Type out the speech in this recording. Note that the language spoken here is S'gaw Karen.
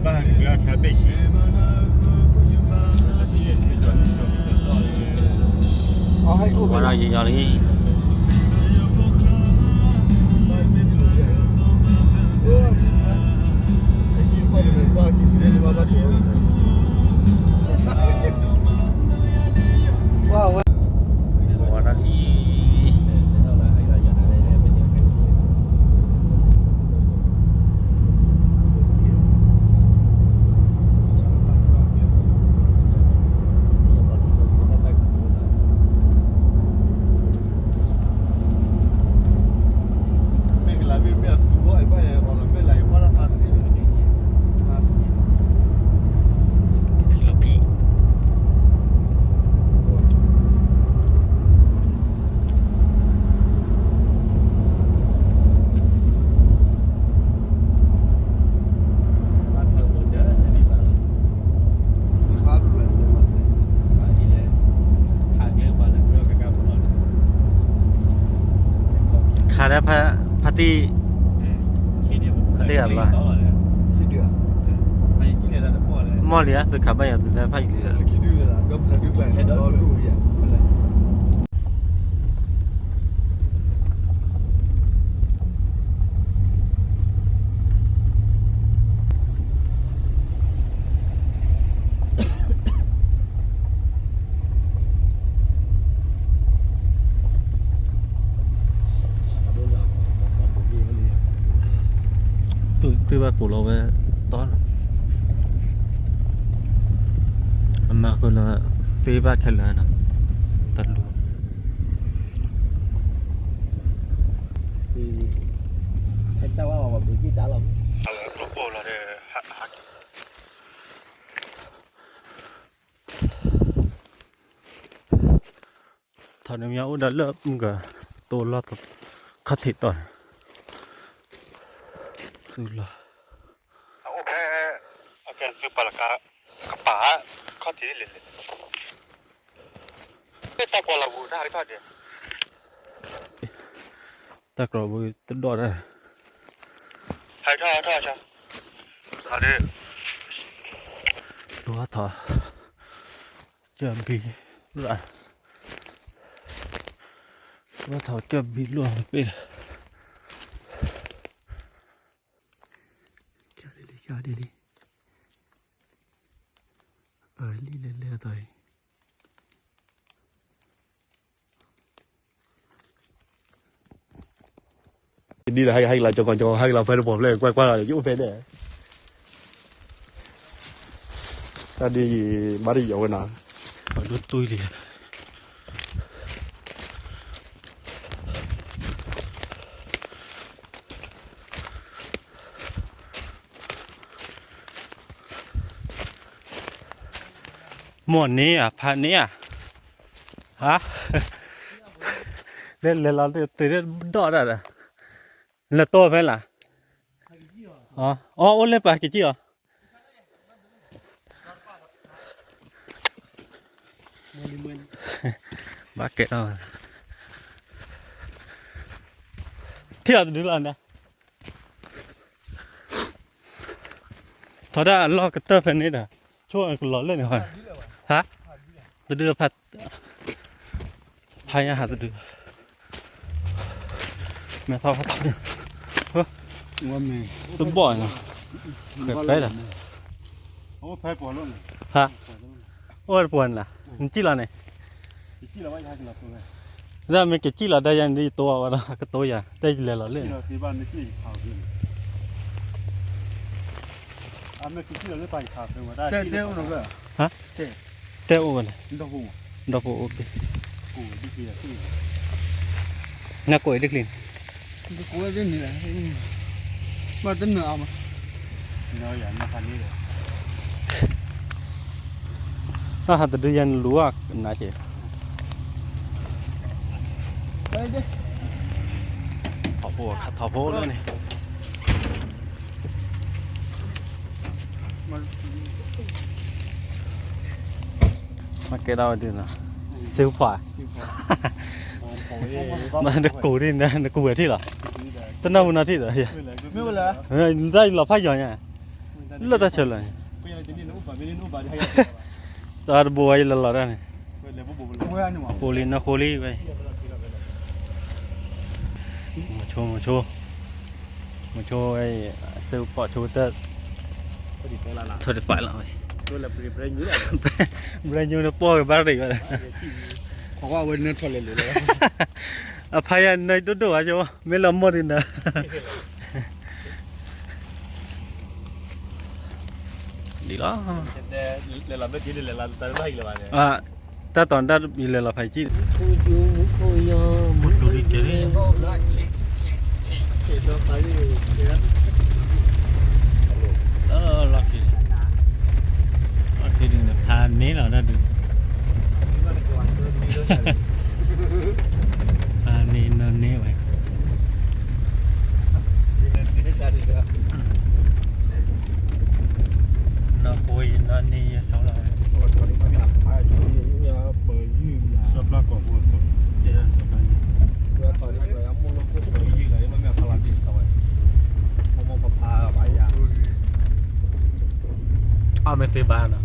ဝဲဒၣ်ယယီၤလံ. ဝဲဒၣ်လံ. ခးလၢဖါတံၢ်, ဖါတံၢ်အလီၢ်, မီၢ်လံဧါ, သုခးဘၣ်ယၤသုလၢဖးယံၤလံ, သုဘၣ်ကိးလီၤဝဲတီ, အမၤဃုာ်လၢ သ့ဘၣ်ခဲလၢာ်နီၤ, တလူၤ ဟဲတၢ်ဝဲအီၤ ဘုကံတၢ်လီၤ. ထီၣ်န့ၣ်မ့ၢ်အိၣ်ဒီးလၢမုၢ်ကတိၤလီၢ် ခီၣ်ထံးတီၢ်န့ၣ်, သုလီၤ, အအိၣ်ဖဲ အကဲသုပာ်လီၤကါ ကပၤ ခီၣ်ထံးလဲၣ်လဲၣ်, တၢ်ကွီၤလီၤပူၤတၢ်ဟးထီၣ်ဒံး, တၢ်ကွီၤပူၤတဒီၣ်တၢ်, ဟးထီၣ်ဟးထီၣ်, ဒိးထီၣ် ကၢၢ်ဘံလၢ, ဒိးထီၣ်ကၢၢ်ဘံလၢပ့ၢ်လၢ, ကၢ်ဒ်လံ ကၢ်ဒ်လံ, အလံလဲၤလဲၤအသးအံၤ ဒ်လၢဟဲက့ၤလီၤ ကီကီ ဟဲက့ၤလီၤဖဲတပီၢ်ဖျဲၣ် ကွၢ်ကွၢ်လီၤ ယအိၣ်ဖဲန့ၣ်, တၢ်ဒ်အံၤ ဘၣ်တယီၤဝဲနီၤ, ဒိၣ်တွံၢ်လံ. မိၢ်န့ၣ်ဧါ ဖးန့ၣ်ဧါ, ဟါ, လဲၤလဲၤလီၤတ့ၢ်ဒီၣ်တၢ်ဒီး, လဲၤတိၢ်ဖဲလၢ်, အီ အိၣ်လၢပှၤကစံၣ်အီၤ ဘၣ်ကဲထီၣ်, ထံၣ်အီၤတဒုလီၤန့ၣ်, ထီဒါအလီၢ်ကတၢၢ်ဖဲန့ၣ်ဒီး, ဆိကလီၤလၢန့ၣ်, ဟါ, တဒုဖး ဖးညါဟးတဒု, မဲာ်ထီၣ်ထီၣ်န့ၣ်, တဘီၣ်နီၤ, ဖဲဒီး, ဟါ, အိၣ်တပှၤန့ၣ်လီၤ, နစံၣ်လီၤန့ၣ်, ဒ်မ့ၢ်ကစံၣ်လီၤဒၣ်ယၤန့ၣ် ယတိၢ်ဝဲဒီး ကတိၤယၤ တဲယလဲၤလီၤလၢ ဟါ, တဲအိၣ်ဝဲန့ၣ်, ဒီးအိၣ်က့ၤ, နကိးအံၤတကျ့ၤန့ၣ်, ဘၣ်တနၢၤအါမး, ဟးတဒုယၤနလူၤအနးက့ၤ, ထီၣ်ဖိခးထီၣ်ဖိလၢန့ၣ် မ့ၢ်ကဲဒၣ်ဝဲဒုးနီၤ, စ့ဖှၣ်, နကူးဒ်န့ၣ် နကူးဝဲထံၣ်လီၤ, တနၢ်ဟူနီၤထံၣ်ဒီး, တၢ်လီၤဖးယီၤညါ, လၢတၢ်ဆၢလၢာ်န့ၣ်, တၢ်တဘိဝဲယလဲၤလီၤတၢ်န့ၣ်, ဃိလံနီၢ်ဃိလံဝဲ, မဆိ မဆိ, မဆိဝဲ, စ့ပီၣ်ဆိတၢ်, ထီၣ်တဖၣ်လီၤဝဲ, brand new န့ၣ်ပီၢ်ကဘၣ်ရံၣ်ဝဲ, အဖးယၤနၢၤဒိၣ်ဒိၣ်ဘၣ်ကၠိ, မ့ၢ်လီၤမီၢ်ဒ်နၢၤ ဒ်လီၤ, တၢ်တီၤဒၣ်ယလဲၤလီၤဖးယံာ်, လီၤခ့, လီၤခ့ဒ်န့ၣ် ဖးန့ၢ်လီၤတၢ်ဒုး, ဖးန့ၢ်နီၢ်န့ၢ်ဝဲ နီၢ်ဃိယနီၢ်န့ၢ်ယဆိလီၤ, အီၣ်မ့ၢ်သ့ဘၣ်နီၤ,